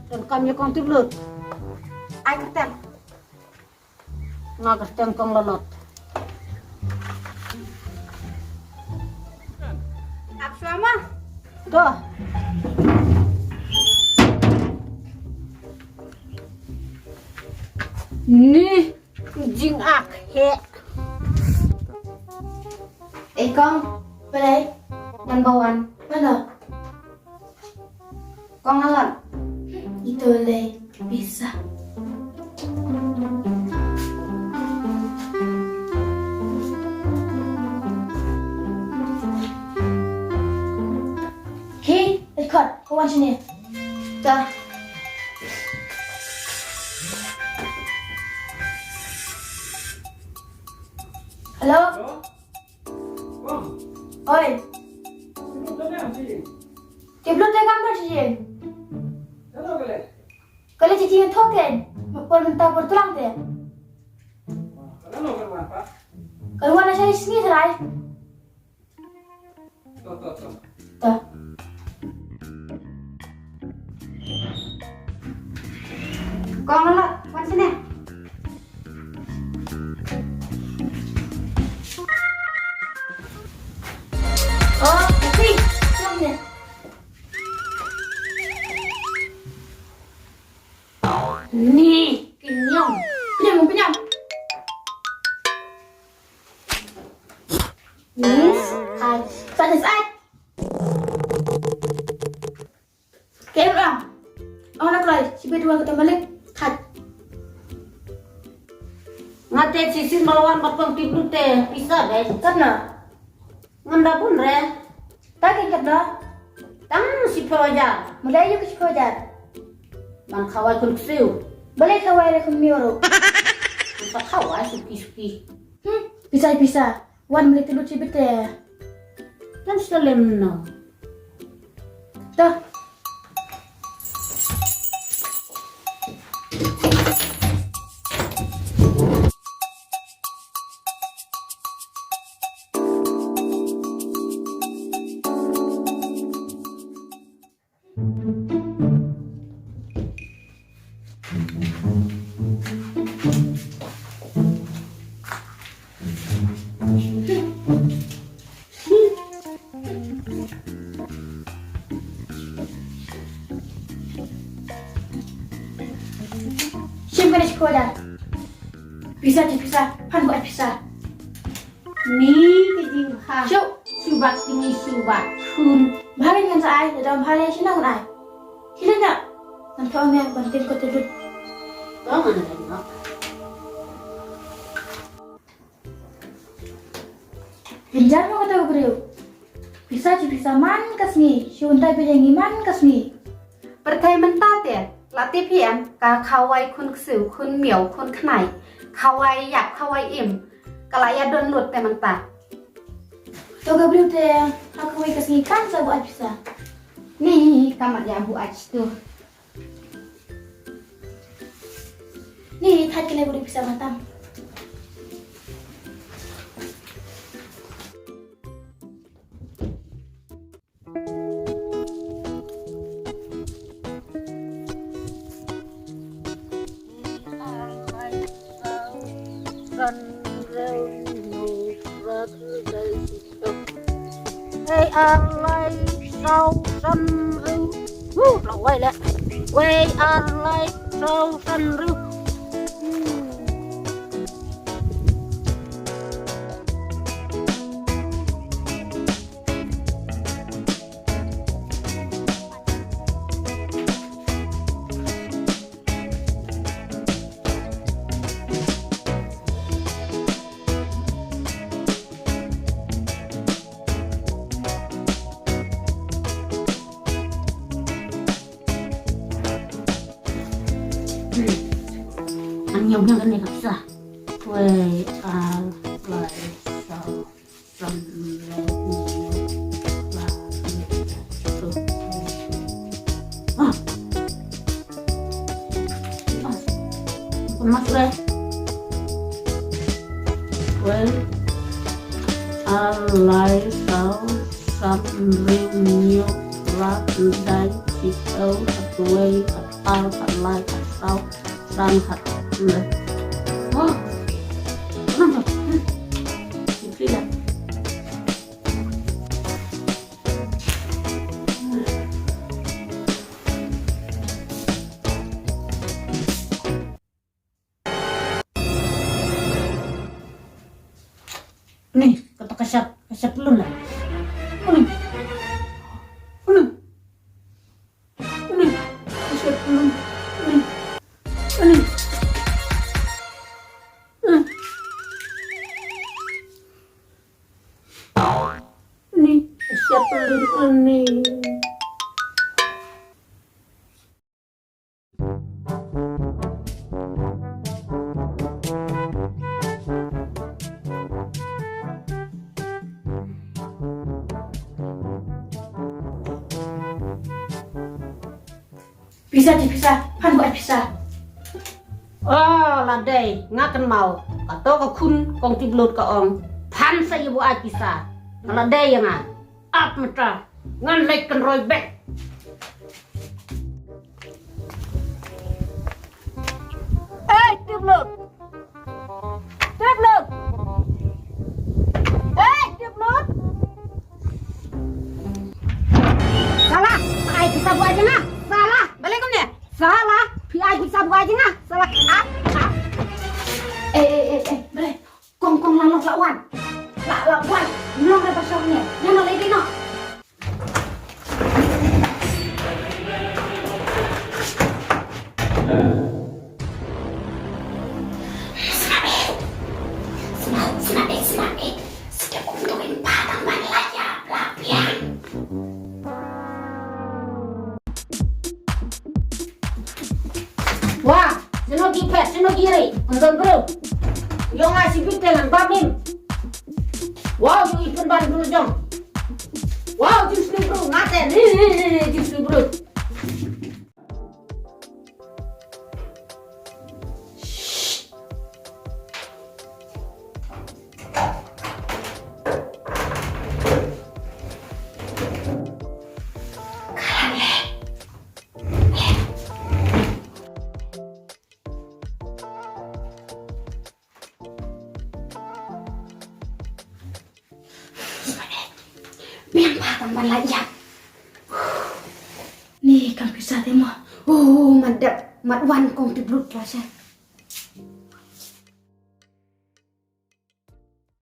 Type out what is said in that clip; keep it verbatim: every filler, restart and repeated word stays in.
Donkam ïa kong Tiplut. Ai kyrteng. Nga kyrteng kong Lalot. Ap shuwa ma. To. Ni jingak he. Eh kong, balei? Number one. Mano? Kong Alan. Ito lei pisa. Hey, ikot, ko wan sini. Ta. Hello? Oi. Tiplut te kam ka sijin. Kale sijin thoken. Por mynta por tlang te. Kan wan na sijin sngi trai. To. Kong Lalot, wan sini. Oh, tapi, siap ni. Ni, kenyang. Kenyang, kenyang. Ni, ai. Sadis ai. Ke em lang. Ong na kloi, sibit wan kata malik. Khat. Nga te sisin malwan bat pang Tiplut te pisa dei. Katna? Ngan da bun re. Ta kin katna? Tang shiphew hajar. Mula yu ke shiphew hajar. Ban khawai khun ksiew. Balei khawai re khun miaw ruh. Sa khawai suki suki. Hmm, pisa pisa. Wan mele tu luchi bete. Kan salem no. Dah. Shim kane shi khoda. Pisa ji pisa, phan buat pisa. Ni ka jingkha. Shu. Shu bat kini shu bat khun. Bha le ngan sa ai, da dam bha le shi nang ai. Hi le na. Ngan thong ne ban tin ko te lut. Ba ngan ai no. Jynjar mo kata ka briew. Pisa ji pisa man ka sngi, shi untai phi jeng man ka sngi. Pyrthei mynta te, la tip hi em, ka khawai khun ksiew, khun miaw, khun khnai, khawai ïap, khawai im, ka la ïa don lut te mynta. To ka briew te, ha kawei ka sngi kam sa buaid pisa. Ni, kam ïa buaid tu. Ni, thait kane ka briew pisa matam. Wei ar lai saw san riw. Wu, la wei le. Wei ar lai saw san riw. Hmm. Ang nyam nyam kan ni kapsa. Wei ar lai saw. Wei ar lai saw san riw hynñiew phra khyndai shiphew khatwei Ar, khat lai, khat saw, san, khat lai. Oh. Kenapa? Hmm. Mesti dah. Ni, kata ka shap, ka shap lun la. Ni. Ni. Ni, ka shap lun. Ni. Ni. Ni. Ni, ka shap lun, ni. Pisa, pisa, phan buh pisa. Oh, la dei, nga kynmaw. Kato ka khun kong Tiplut ka ong, phan sa ïa buh pisa. Nga la dei ïa nga. Ap mynta, ngan leit kynroi beit. Ei, Tiplut! Tiplut! Ei, Tiplut! Salah, phi ai pisa buh jong nga. Salah. Balei kumne? Salah, phi ai pisa buh jong nga. Salah. Ah, ah. Eh, eh, eh, eh, balei? Kong, kong, la noh, la wan. La, la wan. Nong re ba shong ne. Nong, nong, lei dei noh. Sma eh. Sma, sma eh, sma eh. Sdang kumto in pa tang ban la ïa la biang. Wa, sino ki phet, sino ki ri, ym don briew. Ïong nga shi bit te ngan bam im. Wa, ïong i pynban briew jong. Wa, jingsniew briew, nga te, ni, ni, ni, ni, jingsniew briew. Biang pha tang ban la ïap. Ni kam pisa te mo. Oh, mat dep, mat wan kong Tiplut la sha.